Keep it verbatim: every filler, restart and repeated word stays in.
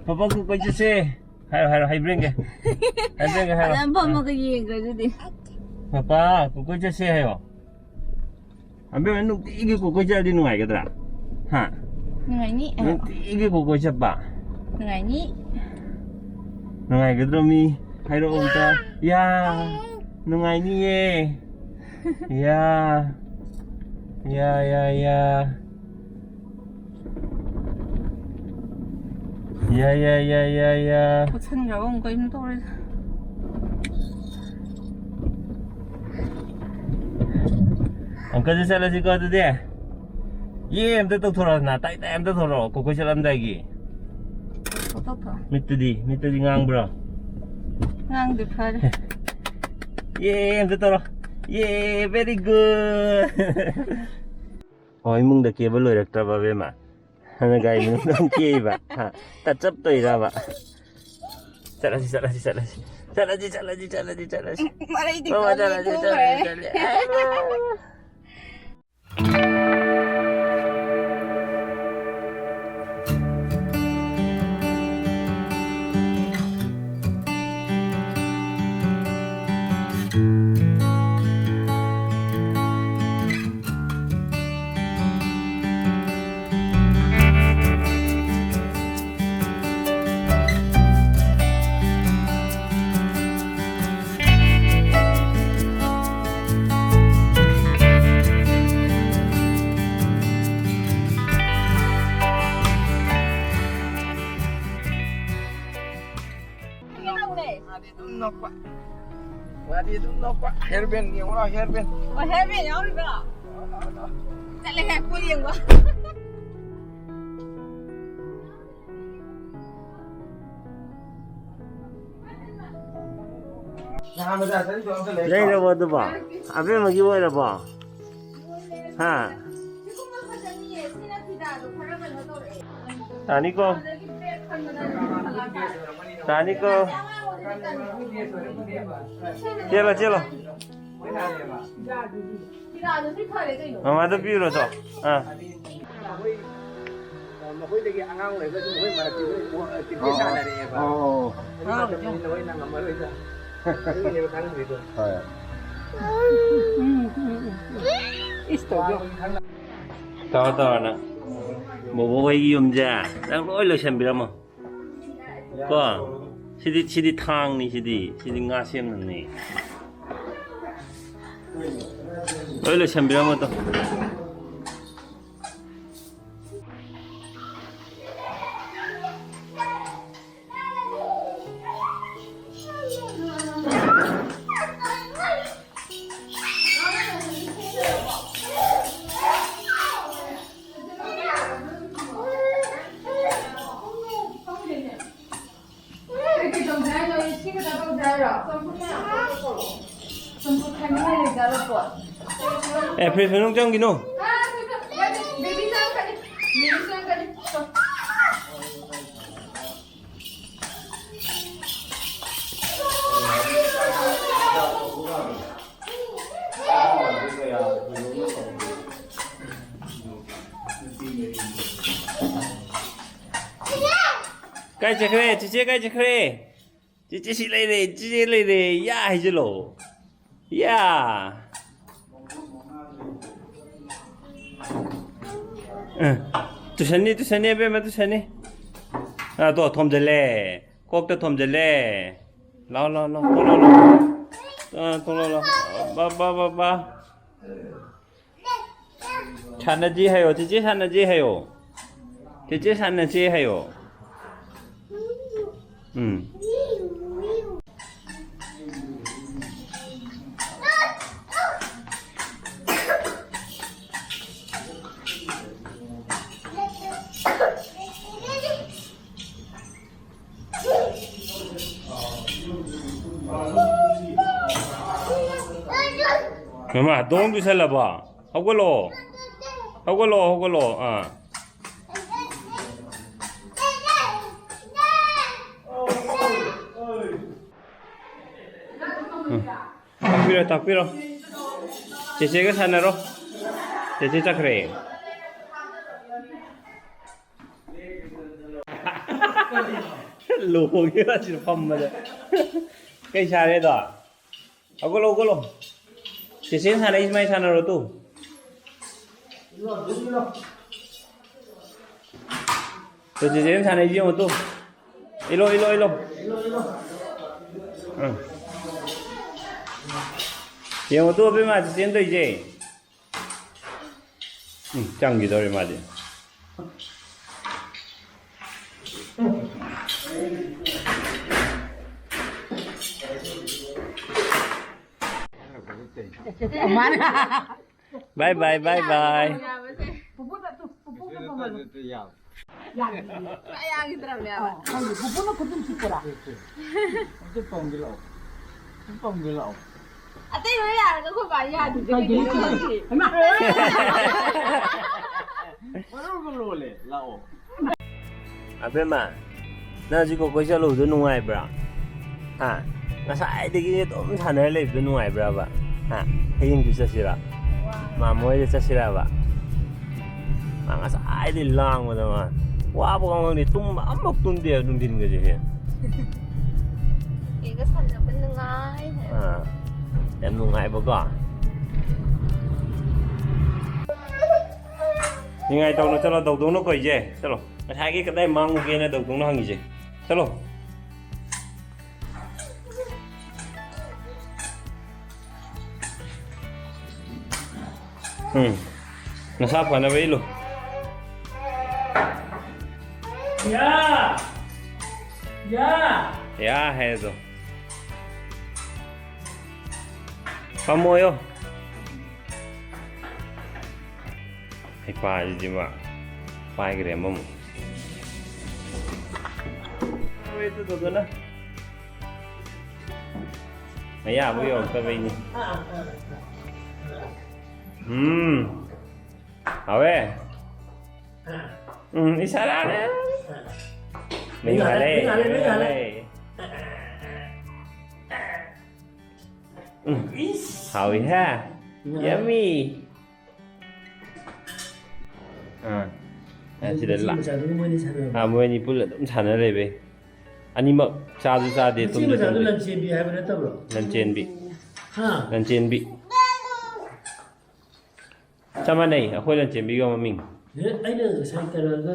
Papa, ꯀꯣꯏ ꯆꯠꯁꯦ꯫ ꯍꯥꯏꯔꯣ, ꯍꯥꯏꯔꯣ, ꯍꯩꯕ꯭ꯔꯦꯟꯒꯦ꯫ ꯍꯩꯕ꯭ꯔꯦꯟꯒꯦ ꯍꯥꯏꯔꯣ꯫ ꯑꯗꯨꯝ ꯐꯝꯃꯒ ꯌꯦꯡꯈ꯭ꯔꯦ ꯑꯗꯨꯗꯤ꯫ ꯄꯥꯄꯥ, ꯀꯣꯏ ꯆꯠꯁꯦ ꯍꯥꯏꯌꯣ꯫ ꯑꯕꯦꯝꯃ, ꯅꯨꯡꯇꯤꯒꯤ ꯀꯣꯏ ꯆꯠꯂꯗꯤ ꯅꯨꯡꯉꯥꯏꯒꯗ꯭ꯔꯥ? ꯍꯥ? ꯅꯨꯡꯉꯥꯏꯅꯤ꯫ ꯅꯨꯡꯇꯤꯒꯤ ꯀꯣꯏ ꯆꯠꯄ? ꯅꯨꯡꯉꯥꯏꯅꯤ꯫ ꯅꯨꯡꯉꯥꯏꯒꯗ꯭ꯔꯣ ꯃꯤ? ꯍꯥꯏꯔꯛꯑꯣ ꯑꯝꯇ꯫ ꯌꯥ! ꯅꯨꯡꯉꯥꯏꯅꯤꯌꯦ꯫ ꯌꯥ! ꯌꯥ, ꯌꯥ, ꯌꯥ꯫ ꯌꯥ, ꯌꯥ, ꯌꯥ, ꯌꯥ, ꯌꯥ꯫ ꯀꯨꯠꯁꯟꯈ꯭ꯔꯕ ꯑꯃꯨꯛ ꯀꯩꯅꯣ ꯇꯧꯔꯦ꯫ ꯑꯪꯀꯜꯁꯦ ꯆꯠꯂꯁꯤꯀꯣ ꯑꯗꯨꯗꯤ꯫ ꯌꯦ ꯑꯝꯇ ꯇꯧꯊꯣꯔꯛꯑꯣ, ꯅꯥ ꯇꯥꯏ ꯇꯥꯏ ꯑꯝꯇ ꯊꯣꯔꯛꯑꯣ, ꯀꯣꯀꯣꯏ ꯆꯠꯂꯝꯗꯥꯏꯒꯤ꯫ ꯇꯧꯊꯣꯛꯑꯣ꯫ ꯃꯤꯠꯇꯗꯤ, ꯃꯤꯠꯇꯗꯤ ꯉꯥꯡꯕ꯭ꯔꯣ? ꯉꯥꯡꯗꯦ, ꯐꯔꯦ꯫ ꯌꯦ ꯑꯝꯇ ꯇꯧꯔꯣ꯫ ꯌꯦ, very good꯫ ꯑꯣ, ꯏꯃꯨꯡꯗ ꯀꯦꯕ ꯂꯣꯏꯔꯛꯇ꯭ꯔꯕ, ꯑꯕꯦꯝꯃ? ꯍꯥꯟꯅ ꯒꯥꯔꯤ ꯃꯅꯨꯡꯗ ꯑꯃꯨꯛ ꯀꯦꯛꯏꯕ? ꯍꯥ? ꯇꯠꯆꯞ ꯇꯧꯔꯤꯔꯕ? ꯆꯠꯂꯁꯤ, ꯆꯠꯂꯁꯤ, ꯆꯠꯂꯁꯤ꯫ ꯆꯠꯂꯁꯤ, ꯆꯠꯂꯁꯤ, ꯆꯠꯂꯁꯤ, ꯆꯠꯂꯁꯤ꯫ ꯃꯔꯩꯗꯤ ꯃꯃꯥ, ꯀꯜꯂꯤ, ꯆꯠꯂꯁꯤ, ꯊꯣꯛꯈ꯭ꯔꯦ꯫ ꯆꯠꯂꯁꯤ, ꯆꯠꯂꯁꯤ꯫ ꯑꯥꯏ, ꯃꯥ꯫ ꯃꯥꯗꯤ ꯑꯗꯨꯝ ꯅꯣꯛꯄ꯫ ꯃꯥꯗꯤ ꯑꯗꯨꯝ ꯅꯣꯛꯄ꯫ Hair band ꯌꯦꯡꯉꯨꯔꯣ, hair band꯫ ꯑꯣ, hair band ꯌꯥꯎꯔꯤꯕ꯭ꯔꯣ? ꯆꯠꯂꯦꯍꯦ, ꯄꯨ ꯌꯦꯡꯕ꯫ ꯂꯩꯔꯕꯣ ꯑꯗꯨꯕꯣ? ꯑꯕꯦꯝꯃꯒꯤ ꯑꯣꯏꯔꯕꯣ? ꯍꯥ? ꯇꯥꯅꯤꯀꯣ? ꯇꯥꯅꯤꯀꯣ? ꯆꯦꯜꯂꯣ, ꯆꯦꯜꯂꯣ꯫ ꯃꯃꯥꯗ ꯄꯤꯔꯨꯔꯣ, ꯆꯣ꯫ ꯑꯥ꯫ ꯃꯈꯣꯏꯗꯒꯤ ꯑꯉꯥꯡ ꯑꯣꯏꯔꯒꯁꯨ ꯃꯈꯣꯏ ꯃꯔꯛꯇ ꯂꯣꯏ ꯀ꯭ꯔꯤꯀꯦꯠ ꯁꯥꯟꯅꯔꯛꯑꯦꯕ꯫ ꯑꯣ꯫ ꯑꯗꯨ ꯃꯇꯝꯗ ꯅꯣꯏꯅ ꯉꯝꯃꯔꯣꯏꯗ꯫ ꯑꯗꯨꯒꯤꯅꯦꯕ ꯈꯪꯗ꯭ꯔꯤꯗꯣ꯫ ꯍꯣꯏ꯫ ꯏꯁ ꯇꯧꯕꯤꯌꯣ꯫ ꯇꯧꯔꯣ, ꯇꯧꯔꯣ ꯅꯪ꯫ ꯕꯣꯕꯣ ꯍꯣꯏꯒꯤ ꯌꯨꯝꯁꯦ ꯅꯪ ꯂꯣꯏ ꯂꯣꯏꯁꯟꯕꯤꯔꯝꯃꯣ꯫ ꯀꯣ? ꯁꯤꯗꯤ, ꯁꯤꯗꯤ ꯊꯥꯡꯅꯤ, ꯁꯤꯗꯤ꯫ ꯁꯤꯗꯤ ꯉꯥ ꯁꯦꯝꯅꯕꯅꯤ꯫ ꯂꯣꯏ ꯂꯣꯏꯁꯟꯕꯤꯔꯝꯃꯣ ꯇꯣ꯫ ꯀꯩ ꯇꯧꯁꯦ ꯍꯥꯏꯅꯣ? ꯁꯤ ꯈꯛꯇ ꯇꯧꯁꯦ ꯍꯥꯏꯔꯣ? ꯆꯝꯐꯨꯠ ꯈꯥꯏꯅꯤꯡꯉꯥꯏ ꯂꯩꯖꯥꯠꯂꯣ ꯄꯣꯠ? ꯑꯦ, ꯐ꯭ꯔꯤꯖ ꯃꯅꯨꯡ ꯆꯪꯈꯤꯅꯨ꯫ ꯑꯥ, ꯕꯦꯕꯤ ꯆꯪꯉꯛꯀꯅꯤ꯫ ꯕꯦꯕꯤ ꯆꯪꯉꯛꯀꯅꯤ꯫ ꯀꯥꯏ ꯆꯠꯈ꯭ꯔꯦ? ꯆꯤꯆꯦ ꯀꯥꯏ ꯆꯠꯈ꯭ꯔꯦ? ꯆꯤꯆꯦ ꯁꯤ ꯂꯩꯔꯦ, ꯆꯤꯆꯦ ꯂꯩꯔꯦ, ꯌꯥ ꯍꯥꯏꯖꯤꯜꯂꯣ꯫ ꯌꯥ꯫ ꯑ, ꯇꯨꯁꯟꯅꯤ, ꯇꯨꯁꯟꯅꯤ, ꯑꯕꯦꯝꯃ, ꯇꯨꯁꯟꯅꯤ꯫ ꯑ, ꯇꯣ, ꯊꯣꯝꯖꯜꯂꯦ꯫ ꯀꯣꯛꯇ ꯊꯣꯝꯖꯜꯂꯦ꯫ ꯂꯥꯎ, ꯂꯥꯎ, ꯂꯥꯎ, ꯊꯣꯛꯂꯛꯑꯣ, ꯂꯥꯎ꯫ ꯑ, ꯊꯣꯛꯂꯛꯑꯣ, ꯂꯥꯎ꯫ ꯕꯥ, ꯕꯥ, ꯕꯥ, ꯕꯥ꯫ ꯁꯥꯟꯅꯁꯤ ꯍꯥꯏꯌꯣ, ꯆꯤꯆꯦ ꯁꯥꯟꯅꯁꯤ ꯍꯥꯏꯌꯣ꯫ ꯆꯤꯆꯦ ꯁꯥꯟꯅꯁꯤ ꯍꯥꯏꯌꯣ꯫ ꯎꯝ꯫ ꯃꯃꯥ, ꯗꯣꯡ ꯇꯨꯁꯜꯂꯕꯣ? ꯍꯧꯒꯠꯂꯣ꯫ ꯍꯧꯒꯠꯂꯣ, ꯍꯧꯒꯠꯂꯣ꯫ ꯑꯥ꯫ ꯎꯝ꯫ ꯇꯥꯛꯄꯤꯔꯣ, ꯇꯥꯛꯄꯤꯔꯣ꯫ ꯆꯦꯆꯦꯒ ꯁꯥꯟꯅꯔꯣ꯫ ꯆꯦꯆꯦ ꯆꯠꯈ꯭ꯔꯦ꯫ ꯂꯣꯡꯉꯦꯕ ꯑꯁꯤꯗ ꯐꯝꯕꯗ꯫ ꯀꯩ ꯁꯥꯔꯦꯗꯣ? ꯍꯧꯒꯠꯂꯣ, ꯍꯧꯒꯠꯂꯣ꯫ ꯆꯦꯆꯦꯅ ꯁꯥꯟꯅꯩ ꯁꯨꯃꯥꯏꯅ ꯁꯥꯟꯅꯔꯣ ꯇꯨ꯫ ꯇꯨ, ꯆꯦꯆꯦꯅ ꯁꯥꯟꯅꯩꯁꯤ ꯌꯦꯡꯉꯣ ꯇꯨ꯫ ꯏꯜꯂꯣ, ꯏꯜꯂꯣ, ꯏꯜꯂꯣ꯫ ꯎꯝ꯫ ꯌꯦꯡꯉꯣ ꯇꯨ, ꯑꯕꯦꯝꯃ, ꯆꯦꯆꯦꯅ ꯇꯧꯔꯤꯁꯦ꯫ ꯎꯝ, ꯆꯪꯈꯤꯗꯧꯔꯦ ꯃꯥꯗꯤ꯫ ꯃꯥꯅꯦ꯫ Bye bye, bye bye. ꯄꯨꯄꯨꯗ ꯇꯨ, ꯄꯨꯄꯨꯗ ꯄꯨꯄꯨꯗ ꯄꯨꯄꯨꯗ ꯌꯥꯗꯦ꯫ ꯁꯨꯡꯌꯥ ꯌꯥꯈꯤꯗ꯭ꯔꯕꯅꯦꯕ꯫ ꯑꯣ, ꯈꯪꯗꯦ꯫ ꯄꯨꯄꯨꯅ ꯈꯨꯗꯨꯝ ꯆꯨꯞꯄꯔꯥ? ꯑꯝꯇ ꯄꯥꯝꯒꯦ ꯂꯥꯛꯑꯣ꯫ ꯑꯝꯇ ꯄꯥꯝꯒꯦ ꯂꯥꯛꯑꯣ꯫ ꯑꯇꯩ ꯂꯣꯏ ꯌꯥꯔꯒ ꯑꯩꯈꯣꯏ ꯕꯥ ꯌꯥꯗ꯭ꯔꯤꯁꯦ ꯀꯩꯒꯤꯅꯣ ꯈꯪꯗꯦ꯫ ꯍꯩꯃꯥ! ꯃꯔꯣꯜꯒ ꯂꯣꯜꯂꯦ꯫ ꯂꯥꯛꯑꯣ꯫ ꯑꯕꯦꯝꯃ, ꯅꯪ ꯍꯧꯖꯤꯛ ꯀꯣꯏ ꯆꯠꯂꯨꯕꯗꯣ ꯅꯨꯡꯉꯥꯏꯕ꯭ꯔꯥ? ꯍꯥ? ꯉꯁꯥꯏꯗꯒꯤ ꯑꯗꯨꯝ ꯁꯥꯟꯅꯔ ꯂꯩꯕꯗꯣ ꯅꯨꯡꯉꯥꯏꯕ꯭ꯔꯕ? ꯍꯥ? ꯍꯌꯦꯡꯁꯨ ꯆꯠꯁꯤꯔꯥ? ꯃꯥꯃ ꯍꯣꯏꯗ ꯆꯠꯁꯤꯔꯕ? ꯃꯥ ꯉꯁꯥꯏꯗꯩ ꯂꯥꯡꯕꯗ ꯃꯥ ꯋꯥꯕ ꯈꯪꯗꯦ, ꯇꯨꯝꯕ ꯑꯃꯐꯥꯎ ꯇꯨꯝꯗꯦ ꯅꯨꯡꯊꯤꯟꯒꯁꯦ꯫ ꯀꯩꯒ ꯁꯥꯟꯅꯕ ꯅꯨꯡꯉꯥꯏ꯫ ꯑꯥ, ꯌꯥꯝ ꯅꯨꯡꯉꯥꯏꯕꯀꯣ꯫ ꯅꯤꯡꯉꯥꯏ ꯇꯧꯅ ꯆꯠꯂꯣ, ꯗꯧꯗꯧꯅ ꯀꯣꯏꯁꯦ꯫ ꯆꯠꯂꯣ꯫ ꯉꯁꯥꯏꯒꯤ ꯀꯗꯥꯏ ꯃꯥꯡꯉꯨꯒꯦꯅ ꯗꯧꯗꯧꯅ ꯍꯪꯉꯤꯁꯦ꯫ ꯆꯠꯂꯣ꯫ ꯎꯝ꯫ ꯅꯁꯥ ꯐꯅꯕ ꯏꯜꯂꯨ꯫ ꯌꯥ! ꯌꯥ! ꯌꯥ ꯍꯥꯏꯗꯣ꯫ ꯐꯝꯃꯣꯌꯣ꯫ ꯍꯩꯄꯥꯁꯤꯗꯤ ꯃꯥ ꯄꯥꯏꯈ꯭ꯔꯦ ꯑꯃꯃꯨꯛ꯫ ꯃꯌꯥꯕꯨ ꯌꯧꯔꯛꯇꯕꯩꯅꯤ꯫ ꯎꯝ꯫ ꯍꯥꯎꯋꯦ꯫ ꯎꯝ, ꯏꯁꯥ ꯂꯥꯛꯑꯦ꯫ ꯃꯍꯤ ꯍꯥꯜꯂꯦ, ꯃꯍꯤ ꯍꯥꯜꯂꯦ꯫ ꯎꯝ꯫ ꯍꯥꯎꯏꯍꯦ꯫ Yummy꯫ ꯑꯥ꯫ ꯑꯁꯤꯗ ꯂꯥ-, ꯃꯆꯥꯗꯨꯒ ꯃꯣꯏꯅꯤ ꯁꯥꯟꯅꯕ꯫ ꯑꯥ, ꯃꯣꯏ ꯑꯅꯤ ꯄꯨꯜꯂ ꯑꯗꯨꯝ ꯁꯥꯟꯅ ꯂꯩꯕꯩ꯫ ꯑꯅꯤꯃꯛ ꯆꯥꯁꯨ ꯆꯥꯗꯦ, ꯃꯆꯦ ꯇꯨꯝꯁꯨ ꯃꯆꯥꯗꯨ ꯇꯨꯝꯗꯦ꯫ ꯂꯟꯆꯦꯟꯕꯤ ꯍꯥꯏꯕ ꯅꯠꯇꯕ꯭ꯔꯣ? ꯂꯟꯆꯦꯟꯕꯤ꯫ ꯍꯥ? ꯂꯟꯆꯦꯟꯕꯤ꯫ ꯆꯞ ꯃꯥꯟꯅꯩ, ꯑꯩꯈꯣꯏ ꯂꯟꯆꯦꯟꯕꯤꯒ ꯃꯃꯤꯡ꯫ ꯑꯦ, ꯑꯩꯅ ꯉꯁꯥꯏ ꯀꯩꯅꯣꯗ